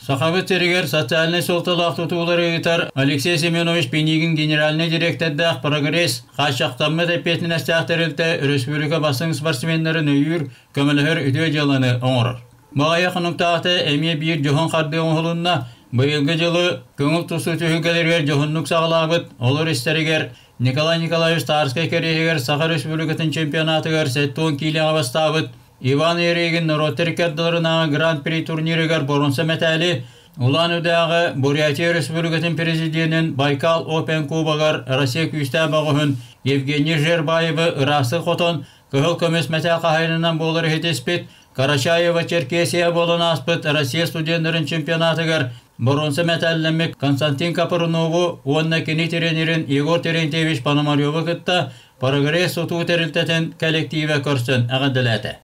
Сахабыт сиригэр социальнай суолталаах тутуулары ыытар Алексей Семенович Пинигин генеральнай дириэктэрдээх «Прогресс» хааччахтаммыт эппиэтинэстээх тэрилтэ өрөспүүбүлүкэ бастыҥ спортсменнарын өйүүр, көмөлөһөр үтүө дьыаланы оҥорор. Баҕайы хонуктаахта эмиэ биир дьоһун хардыы оҥоһулунна. Быйылгы дьылы көҥүл тустуу түһүлгэлэригэр дьоһуннук саҕалаабыт, олор истэригэр Николай Николаевич Тарскай кэриэһигэр Саха Республикатын чемпионатыгар 70 киилэҕэ бастаабыт Иван Ерегин норуоттар иккардыларынааҕы Гран-при турнирыгар боруонса мэтээли Улан-Удэҕэ Бурятия Республикатын президенин Байкал Open Кубогар Россия күүстээх бөҕөһүн Евгений Жербаевы ыраастык хотон кыһыл көмүс мэтээл хаһайынынан буолар иһитиспит Карачаево-Черкесия буолан ааспыт Россия студеннарын чемпионатыгар боруонса мэтээллэммит Константин Капрунову уонна кини тренерин Егор Терентьевич Пономаревы кытта Прогресс тутуу тэрилтэтин коллективэ көрсөн эҕэрдэлээтэ.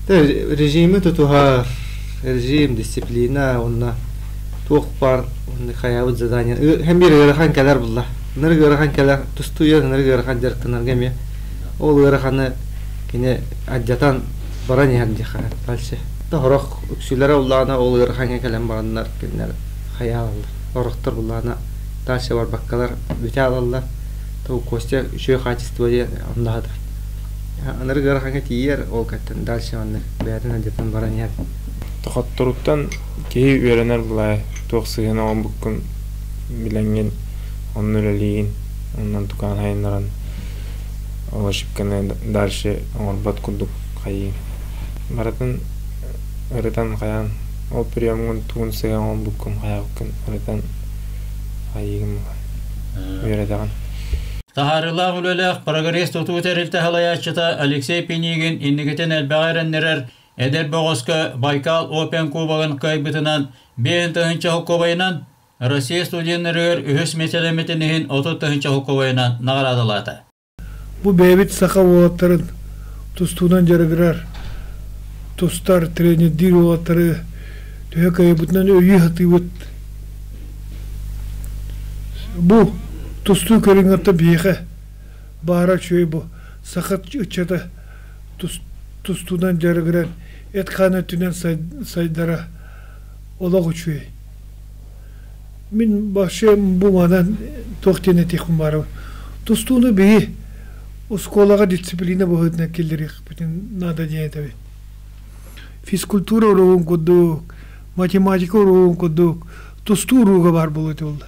Режими тутуһар, режим, дисциплина уонна туох баар хайаабыт задание һэм биир ыарахан кэлэр булла. Ынырык ыарахан кэлэр, тустууйар ынырык ыарахан дьарыктанарга эмиэ. Ол ыараханы кини алдьатан баран иһэр диэххэ дальше. Сорох үксүлэрэ уллаана ол ыарахаҥҥа кэлэн бараннар кинилэр хайаалаллар. Орохтор буллаана дальше барбаккалар бүтэ алаллар. То Костя үчүгэй хаачыстыба диэн онно Анарык ыарахаҥҥа тиийэр, ол кэттэн дальше маннык бэйэтин алдьатан баран иһэр. Тохотторуттан киһи үөрэнэр былаа туох сыһыан оҥорбуккун билэҥҥин онно үлэлиигин, онон тукаан хайыннаран ол ошибканы дальше оҥорбот курдук хайыыҥ. Барытын ырытан хайаан ол приемҥун тугун сыһыан оҥорбуккун хайаабыккын ырытан хайыыгын үөрэтэҕин. Таһаарыылаах үлэлээх Прогресс тутуу тэрилтэ салайааччыта Алексей Пинигин инникитин элбэҕи эрэннэрэр эдэр бөҕөскө Байкал Open Кубогын кыайбытынан 5000 холкуобайынан Россия студеннарыгар үһүс миэстэлэммитин иһин 30 000 холкуобайынан наҕараадалаата. Бу бэйэбит саха уолаттарын тустуунан дьарыгырар, тустар, тренердиир уолаттары төһө кыайбытынан өйүү сатыыбыт. Бу тустуу көрүҥҥэ биһиэхэ баара үчүгэй бу саха ыччата тустуунан дьарыгыран эт-хаан өттүнэн сайдара олох үчүгэй. Мин вообще бу манан туох диэн этиэхпин баарабын. Тустууну биһи оскуолаҕа дисциплина быһыытынан киллэриэхпитин наада диэн этэбин. Физкультура уруогун курдук, математика уруогун курдук тустуу уруога баар буолуо этэ буолла.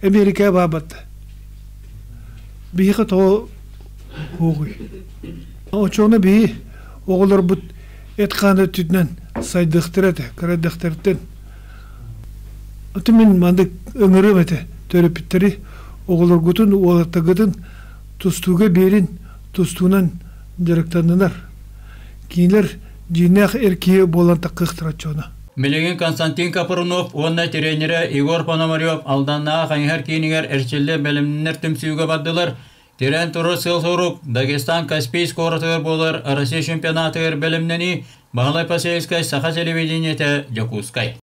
Эмиэрикэ баабатта. Биһиэхэ тоҕо уоҕуй? Оччоҕуна биһи оҕолорбут эт-хаан өттүнэн сайдыахтара этэ, кырадыахтарыттан Аты мин маннык ыҥырыам этэ төрөппүттэри оҕолоргутун, уолаттаргытын тустууга биэрин, тустуунан дьарыктаннынар. Кинилэр дьиҥнээх эр киһи буолан таххыахтара оччоҕуна. Билигин Константин Капрунов уонна тренерэ Егор Пономарев Алданнааҕы хайыһар киинигэр эрчиллэ бэлэмнэнэр түмсүүгэ бардылар. Тирээн турар сыал-сорук Дагестан Каспийск куоратыгар буолар Россия чемпионатыгар бэлэмнэнии Баһылай Посельскай, Саха телевидениетэ, Дьокуускай.